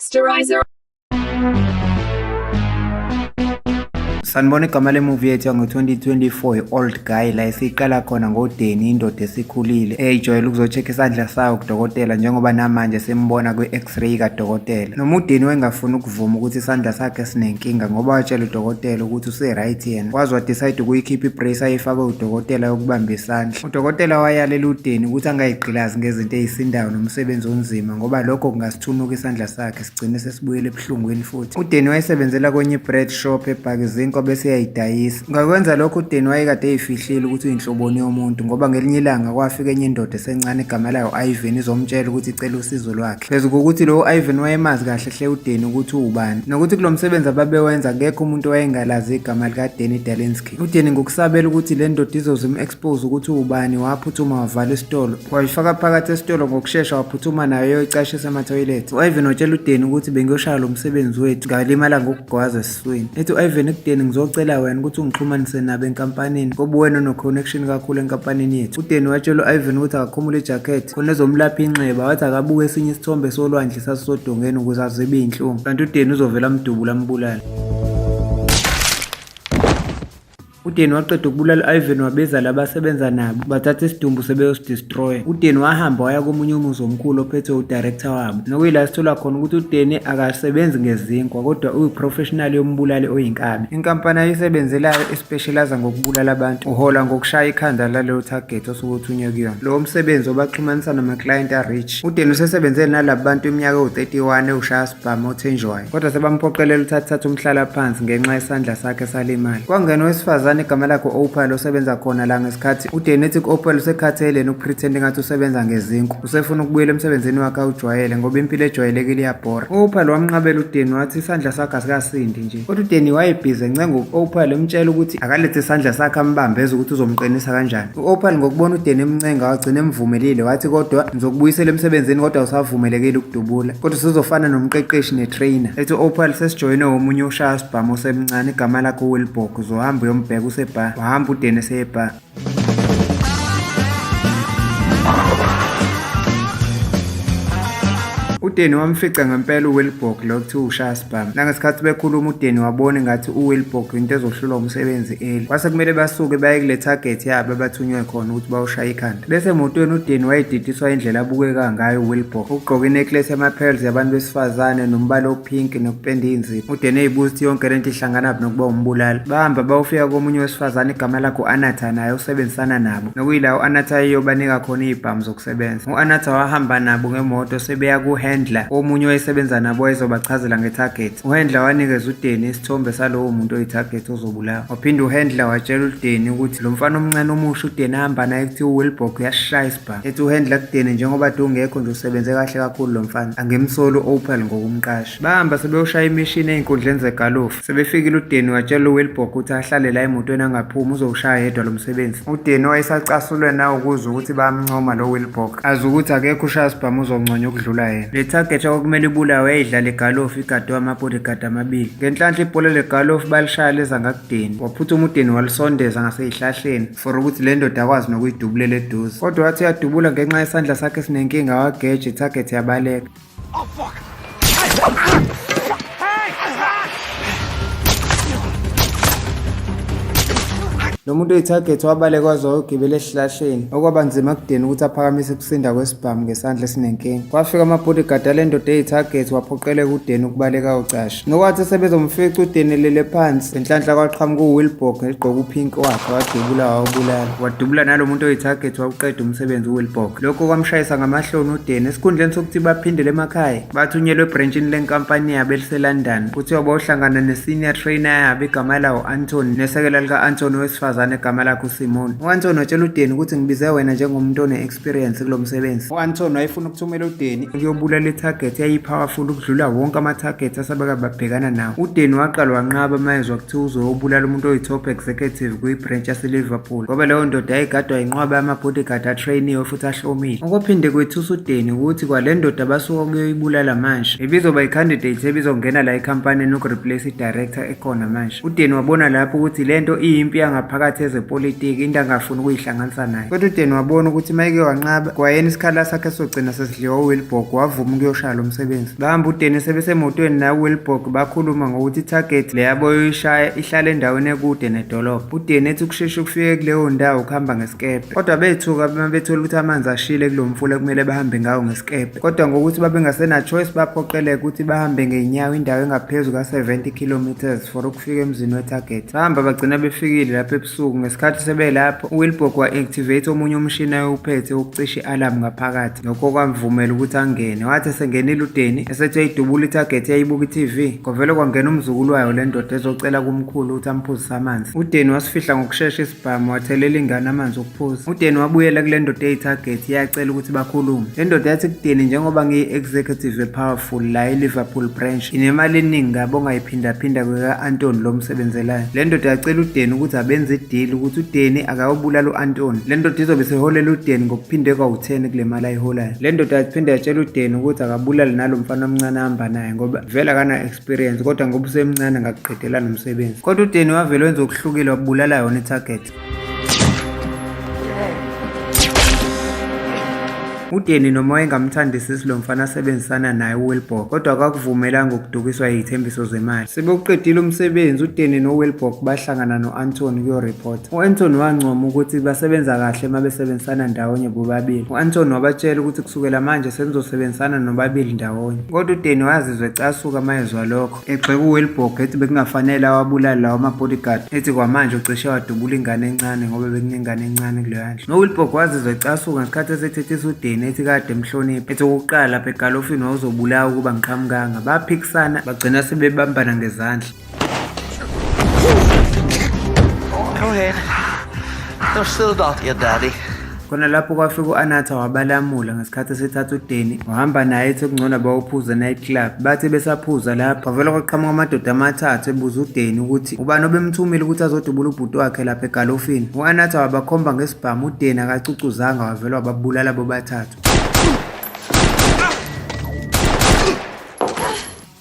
Posterizer. Sanibona, igama lemuvi yethu yango-2024 i-Old Guy, la esiyiqala khona ngoDanny, indoda esikhulile eyijwayele ukuzo-check isandla sayo kudokotela, njengoba namanje simbona kwi-x-ray kadokotela. Noma uDanny wayengafuni ukuvuma ukuthi isandla sakhe sinenkinga, ngoba watshela udokotela ukuthi use-right yena, waze wa-decide ukuyikhipha i-brace ayifakwe udokotela yokubamba isandla. Udokotela wayalela uDanny ukuthi angayigqilazi ngezinto ey'sindayo nomsebenzi onzima, ngoba lokho kungasithunuka isandla sakhe, sigcine sesibuyele ebuhlungwini futhi. UDanny wayesebenzela kwenye i-bread shop ebhaka izinkwa bese eyayidayisa. Ngakwenza lokho, uDanny wayekade eyifihlile ukuthi uyinhloboni yomuntu, ngoba ngelinye ilanga kwafika enye indoda esencane igama layo Ivan izomtshela ukuthi icela usizo lwakhe. Phezu kokuthi lowo Ivan wayemazi kahle hle uDanny ukuthi uwubani, nokuthi kulo msebenzi ababewenza akekho umuntu owayengalazi igama likaDanny Dalinsky. UDanny, ngokusabela ukuthi le ndoda izoze im-expose ukuthi uwubani, waphuthuma wavala isitolo, wayifaka phakathi esitolo ngokushesha, waphuthuma nayo eyoyicashisa emathoyilethi. U-Ivan watshela uDanny ukuthi bengiyoshaya lo msebenzi wethu, ngalimala ngokugwaza esiswini. Ethi u-Ivan kuDanny, ngizocela wena ukuthi ungixhumanise nabo enkampanini, ngoba wena uno-connection kakhulu enkampanini yethu. UDanny watshela u-Ivan ukuthi akakhumule ijakhethi khona ezomlapha inxeba, wathi akabuke esinye isithombe solwandle sasisodongeni ukuze azibe iy'nhlungu, kanti uDanny uzovela amdubula ambulale. UDanny waqeda ukubulala u-Ivan, wabiza laba asebenza nabo, bathatha isidumbu sebeyosidestroya. UDanny wahamba waya komunye umuzi omkhulu ophethwe udirector wabo, nokuyila sithola khona ukuthi uDanny akasebenzi ngezinkwa kodwa uyi-professional yombulali oyinkabi. Inkampani ayisebenzelayo ispecializa ngokubulala abantu, uhola ngokushaya ikhanda laleyo target osuke uthunywe kuyona. Lowo msebenzi obaxhumanisa namaklayenti a-rich. UDanny usesebenzele nalabo bantu iminyaka ewu-31 ewushaya sibhamu othenjwayo, kodwa sebamphoqelela ukuthi athathe umhlalaphansi ngenxa yesandla sakhe salimala. Kwangena owesifazane igama lakhe u-Opal osebenza khona la. Ngesikhathi uDanny ethi ku-Opal usekhathele nokupretend ngathi usebenza ngezinkwa, usefuna ukubuyela emsebenzini wakhe awujwayele, ngoba impilo ejwayelekile iyabhora. U-Opal wamnqabela uDanny, wathi isandla sakhe asikasindi nje. Kodwa uDanny wayebhizi encenga u-Opal, emtshela ukuthi akalethe isandla sakhe ambambe ezwe ukuthi uzomqinisa kanjani. U-Opal ngokubona uDanny emncenga wagcina emvumelile, wathi kodwa ngizokubuyisela emsebenzini, kodwa awusavumelekile ukudubula, kodwa usuzofana nomqeqeshi ne-trainer. Ethi u-Opal sesijoyine omunye ushaya sibhamu osemncane igama lakhe uWilborg, uzohamba uyombheka usebha. Wahamba uDanny esebha. UDanny wamfica ngempela uWilborg lo kuthiwa ushaya sibhamu. Nangesikhathi bekhuluma, uDanny wabona engathi uWilborg into ezohlulwa umsebenzi early. Kwase kumele basuke baye kule target yabo abathunywe khona ukuthi bawushaya ikhanda. Bese emotweni, uDanny wayedidiswa indlela abukeka ngayo uWilborg. Ugqoke inecklace yama-pearls yabantu besifazane nombala opink nokupenda iy'nzipho. UDanny eyibuza ukuthi yonke lento ihlanganaphi nokuba umbulali. Bahamba bayofika komunye wesifazane igama lakhe u-Anatha, naye usebenzisana nabo. Nokuyila u-Anatha eyobanika khona iy'bhamu zokusebenza. U-Anatha wahamba nabo ngemoto sebeya ku-handler omunye owayesebenza nabo wayezobachazela nge-target. UHendler wanikeza uDanny isithombe salowo muntu oyi-target ozobulawa. Waphinde uHendler watshela uDanny ukuthi lo mfana omncane omusha uDanny ahamba naye kuthiwa uWilborg uyashaya isibhamu. Ethi uHendler kuDanny, njengoba de ungekho nje usebenze kahle kakhulu lo mfana, angimsoli u-Opal ngokumqasha. Bahamba sebeyoshaya imishini ey'nkundleni zegalofu. Sebefikile, uDanny watshela uWilborg ukuthi ahlale la emotweni angaphumi, uzowushaya yedwa lo msebenzi. UDanny wayesacasulwe nawukuzwa ukuthi bayamncoma lo Wilborg, azi ukuthi akekho ushaya sibhamu uzonconywa ukudlula yena. Le target okwakumele ibulawe yayidlala igalofu igadwe ama-bodyguard amabili. Ngenhlanhla ibhola legalofu balishaya leza ngakuDanny. Waphuthuma uDanny walisondeza ngasey'hlahleni for ukuthi le ndoda akwazi nokuyidubulela eduze. Kodwa wathi uyadubula, ngenxa yesandla sakhe esinenkinga wageja i-target yabaleka. Oh, fuck! Lo muntu oyi-target wabaleka waze wayogibela esihlahleni, okwaba nzima kuDanny ukuthi aphakamise ukusinda kwesibhamu ngesandla esinenkinga. Kwafika ama-bodyguard ale ndoda eyi-target, waphoqeleka uDanny ukubaleka ayocasha. Nokwathi sebezomfica uDanny elele phansi, ngenhlanhla kwaqhamuka uWilborg egqoke upink wakhe, wadubula wawubulala. Wadubula nalo muntu oyi-target, wawuqeda umsebenzi uWilborg. Lokho kwamshayisa ngamahloni uDanny. Esikhundleni sokuthi baphindele emakhaya, bathunyelwe ebhrentshini lenkampani yabo eliseLondon. Kuthiwa bayohlangana ne-senior trainer yabo igama lawo Anthony, nesekela lika-Anthony wesifazane igama lakhe uSimon. U-Anthony watshela uDanny ukuthi ngibize wena njengomuntu one-experience kulo msebenzi. U-Anthony wayefuna ukuthumela uDanny ukuyobulala i-target eyayi-powerful ukudlula wonke ama-target asabeke babhekana nawo. UDanny waqala wanqaba uma ezwa kuthiwa uzoyobulala umuntu oyi-top executive kwi-branch yase-Liverpool, ngoba leyo ndoda yayigadwa yinqwaba yama-bodyguard atrainiwe futhi ahlomile. Okwaphinde kwethusa uDanny ukuthi kwale ndoda basuka kuyoyibulala manje ibizoba i-candidate ebizongena la ekhampanini ukureplace i-director ekhona manje. UDanny wabona lapho ukuthi lento iyimpi yangaphakathi. imiphakathi yezepolitiki, into angafuni ukuyihlanganisa nayo. Kodwa uDanny wabona ukuthi uma eke wanqaba kwayena isikhala sakhe sogcina sesidliwa uWilborg, wavuma ukuyoshaya lo msebenzi. Bahamba uDanny sebesemotweni naye uWilborg, bakhuluma ngokuthi i-target le yabo yoyishaya ihlala endaweni ekude nedolobha. UDanny ethi ukusheshe ukufike kuleyo ndawo ukuhamba ngesikebhe. Kodwa bethuka uma bethola ukuthi amanzi ashile kulo mfula kumele bahambe ngawo ngesikebhe. Kodwa ngokuthi babengasena-choice baphoqeleka ukuthi bahambe ngey'nyawo indawo engaphezu ka-70 kilometres for ukufika emzini we-target. Bahamba bagcina befikile lapho ebusuku. Ngesikhathi sebelapho, uWilborg wa-activate omunye umshini ayewuphethe wokucisha i-alarm ngaphakathi. Lokho kwamvumela ukuthi angene. Wathi esengenile uDanny, esethi uyayidubula i-target yayibuka i-TV. Kwavele kwangena umzukulu wayo le ndoda ezocela kumkhulu ukuthi amphuzise amanzi. UDanny wasifihla ngokushesha isibhamu wathelela ingane amanzi okuphuza. UDanny wabuyela kule ndoda eyi-target yacela ukuthi bakhulume. Le ndoda yathi kuDanny, njengoba ngiyi-executive e-powerful la e-Liverpool branch, inemali eningi kabi ongayiphindaphinda kweka-Anthony lo msebenzelayo. Le ndoda yacela uDanny ukuthi abenze i-deal ukuthi uDanny akayobulala u-Anthony. Le ndoda izobe isiholela uDanny ngokuphinde kwawu-10 kule mali ayiholayo. Le ndoda yaphinde yatshela uDanny ukuthi akabulale nalo mfana omncane ahamba naye ngoba vele akana-experience, kodwa ngoba usemncane angakuqedela nomsebenzi. Kodwa uDanny wavele wenza okuhlukile, wabulala yona i-target. UDanny noma wayengamthandisisi lo mfana asebenzisana naye uWilborg, kodwa akakuvumelanga ukudukiswa yizithembiso zemali. Sebewuqedile umsebenzi, uDanny noWilborg bahlangana no-Anthony kuyoripota. U-Anthony wancoma ukuthi basebenza kahle uma besebenzisana ndawonye bobabili. U-Anthony wabatshela ukuthi kusukela manje senizosebenzisana nobabili ndawonye. Kodwa uDanny wazizwa ecasuka uma ezwa lokho, egxeka uWilborg ethi bekungafanele awabulale lawo ma-bodyguard, ethi kwamanje ucishe wadubula ingane encane ngoba bekunengane encane kuleya ndlu. NoWilborg wazizwa ecasuka ngesikhathi esethethisa uDanny ethi kade emhlonipha, ethi okokuqala lapha egalofini wawuzobulawa ukuba ngiqhamukanga. Baphikisana bagcina sebebambana ngezandla. Go ahead. They're still not your daddy. Khona lapho kwafika u-Anatha wabalamula ngesikhathi esethatha uDanny wahamba naye ethi kungcono bawuphuza night club. Bathi besaphuza lapho kwavele kwaqhamuka amadoda amathathu ebuza uDanny ukuthi ubani obemthumile ukuthi azodubula ubhuti wakhe lapha egalofini. U-Anatha wabakhomba ngesibhamu, uDanny akacucuzanga wavele wababulala bobathathu.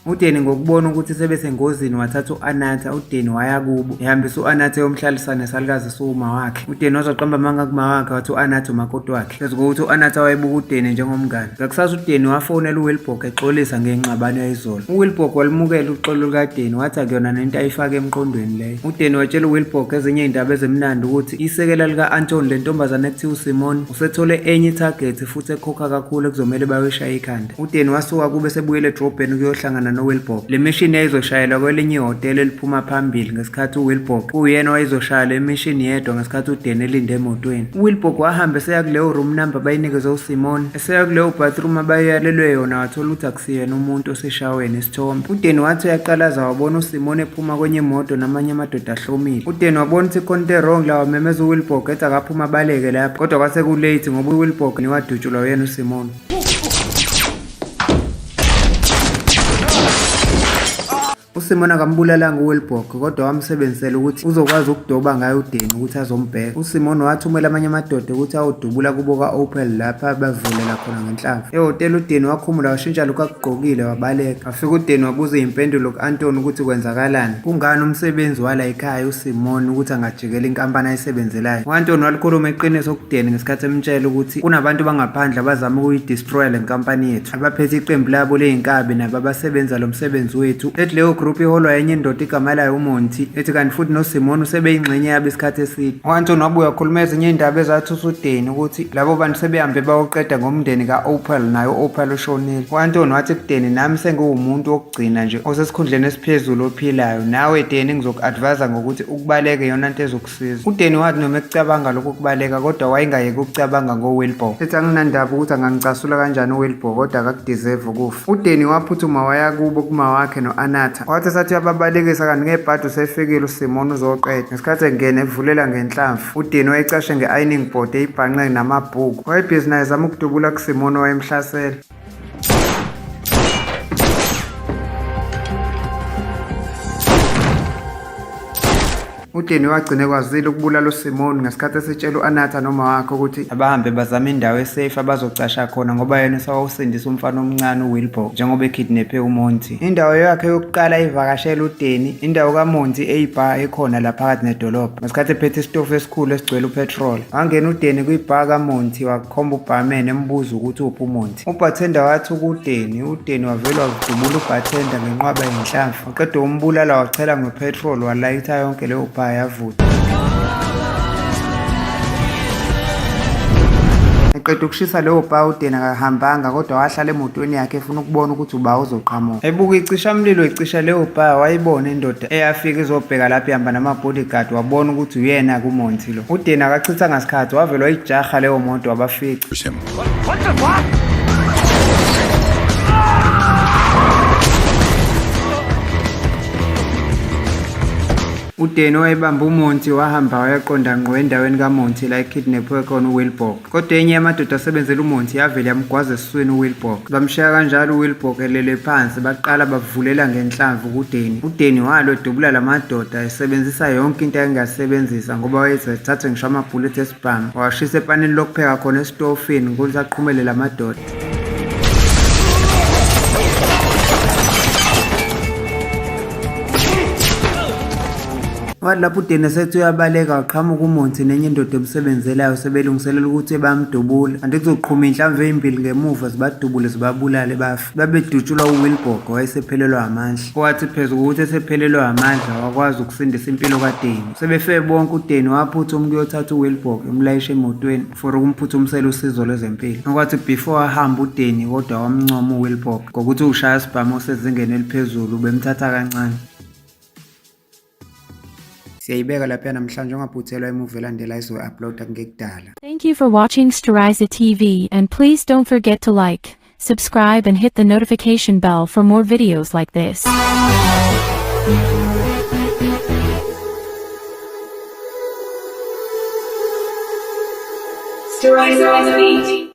UDanny ngokubona ukuthi sebesengozini wathatha u-Anatha, uDanny waya kubo ehambisa u-Anatha eyomhlalisa nesalukazi siwuma wakhe. UDanny wazoqamba amanga kuma wakhe wathi u-Anatha umakoti wakhe. Phezu kokuthi u-Anatha wayebuka uDanny njengomngane. Ngakusasa uDanny wafonela uWilborg exolisa ngengxabano yayizolo. UWilborg walimukela uxolo lukaDanny wathi akuyona nento ayifake emqondweni leyo. UDanny watshela uWilborg ezinye izindaba ezimnandi ukuthi isekela lika-Anthony le ntombazane ekuthiwa uSimon usethole enye ithagethi futhi ekhokha kakhulu ekuzomele bayoyishaya ikhanda. UDanny wasuka kube sebuyele edrobheni ukuyohlangana noWilborg. Le mishini yayizoshayelwa kwelinye ihhotela eliphuma phambili ngesikhathi uWilborg kuyena owayezoshaya le mishini yedwa ngesikhathi uDanny elinde emotweni. UWilborg wahamba eseya kuleyo room number abayinikeze uSimon, eseya kuleyo bathroom abayalelwe yona wathola ukuthi akusiyena umuntu oseshaweni isithombe. UDanny wathi uyaqalaza wabona uSimon ephuma kwenye imoto namanye amadoda ahlomile. UDanny wabona ukuthi khona into e-wrong la, wamemeza uWilborg ethi akaphuma abaleke lapho, kodwa kwase ku-late ngoba uWilborg wadutshulwa uyena uSimon. USimon akambulalanga uWilborg kodwa wamsebenzisela ukuthi uzokwazi ukudoba ngayo uDanny ukuthi azombheka. USimon wathumela amanye amadoda ukuthi ayodubula kubo ka-Opel lapha bavulela khona ngenhlamvu. Ehhotela uDanny wakhumula washintsha lokhu akugqokile wabaleka. Wafika uDanny wabuza iy'mpendulo ku-Anthony ukuthi kwenzakalani. Kungani umsebenzi wala ekhaya uSimon ukuthi angajikela inkampani ayisebenzelayo. U-Anthony walikhuluma iqiniso kuDanny ngesikhathi emtshela ukuthi kunabantu bangaphandle abazama ukuyidestroya le nkampani yethu. Abaphethe iqembu labo ley'nkabi nabo abasebenza lo msebenzi wethu. Ethi leyo group iholwa enye indoda igama layo uMonty. Ethi kanti futhi noSimon usebeyingxenye yabo isikhathi eside. U-Anthony wabuye wakhuluma ezinye iy'ndaba ezathusa uDanny ukuthi labo bantu sebehambe bayoqeda ngomndeni ka-Opal, naye u-Opal ushonile. U-Anthony wathi kuDanny, nami sengiwumuntu wokugcina nje osesikhundleni esiphezulu ophilayo. Nawe Danny ngizoku-advise ngokuthi ukubaleka iyona nto ezokusiza. UDanny wathi noma ekucabanga lokhu kubaleka kodwa wayengayeki ukucabanga ngoWilbur. Ethi anginandaba ukuthi angangicasula kanjani uWilbur kodwa akakudeserve ukufa. UDanny waphuthuma waya kubo kuma wakhe no-Anatha. Wathi esathi uyababalekisa kanti ngebhadi usefikile uSimon uzoqeda. Ngesikhathi engena evulela ngenhlamvu, uDanny wayecashe nge-ironing board eyibhanqe namabhuku. Wayebhizi naye ezama ukudubula kuSimon owayemhlasela. UDanny wagcina ekwazile ukubulala uSimon ngesikhathi esetshela u-Anatha noma wakhe ukuthi abahambe bazame indawo e-safe abazocasha khona, ngoba yena usawusindisa umfana omncane uWilbur njengoba e-kidnap-e uMonty. Indawo yakhe yokuqala ivakashela uDanny, indawo kaMonty eyi-bar ekhona la phakathi nedolobha. Ngesikhathi ephethe isitofu esikhulu esigcwele u-petrol, wangena uDanny kwi-bar kaMonty, wakhomba u-barman embuza ukuthi uphi uMonty. U-bartender wathi ukuDanny. UDanny wavele wadubula u-bartender ngenqwaba yenhlamvu, waqeda umbulala, wachela nge-petrol, walayitha yonke leyo bar yavutha. Eqeda ukushisa leyo bar, uDanny akahambanga kodwa wahlala emotweni yakhe efuna ukubona ukuthi uba uzoqhamuka. Ebuka icishamlilo icisha leyo bar, wayibona indoda eyafika izobheka lapho ihamba nama-bodyguard, wabona ukuthi uyena kuMonty lo. UDanny akachitha ngasikhathi, wavele wayijaha leyo moto, wabafica. Him. What the fuck? UDanny wayebamba uMonty, wahamba wayaqonda ngqo endaweni kaMonty la e-kidnap-we khona uWilbok. Kodwa enye yamadoda asebenzela uMonty yavele yamgwaza esiswini uWilbok. Bamshiya kanjalo uWilbok elele phansi, baqala bavulela ngenhlamvu kuDanny. UDanny walwa edubula lamadoda esebenzisa yonke into ayengasebenzisa, ngoba wayezathathe ngisho ama-bullet esibhamu washisa epanini lokupheka khona esitofini ukuthi aqhumele lamadoda. Wathi lapho uDanny esethi uyabaleka, waqhamuka uMonty nenye indoda emsebenzelayo sebelungiselela ukuthi bamdubule. Kanti kuzoqhuma inhlamvu ezimbili ngemuva, zibadubule zibabulale bafe. Babedutshulwa uWilbok wayesephelelwa amandla. Wathi phezu kokuthi esephelelwe amandla, wakwazi ukusindisa impilo kaDanny. Sebefe bonke, uDanny waphuthuma ukuyothatha uWilbok emlayisha emotweni for ukumphuthumisela usizo lwezempilo. Okwathi before ahamba uDanny kodwa wamncoma uWilbok ngokuthi ushaya isibhamu osezingeni eliphezulu, bemthatha kancane. Siyayibeka lapha namhlanje, ungaphuthelwa i-movie elandela izoyi-uploada kungekudala. Thank you for watching Steriza TV and please don't forget to like, subscribe and hit the notification bell for more videos like this. Steriza TV.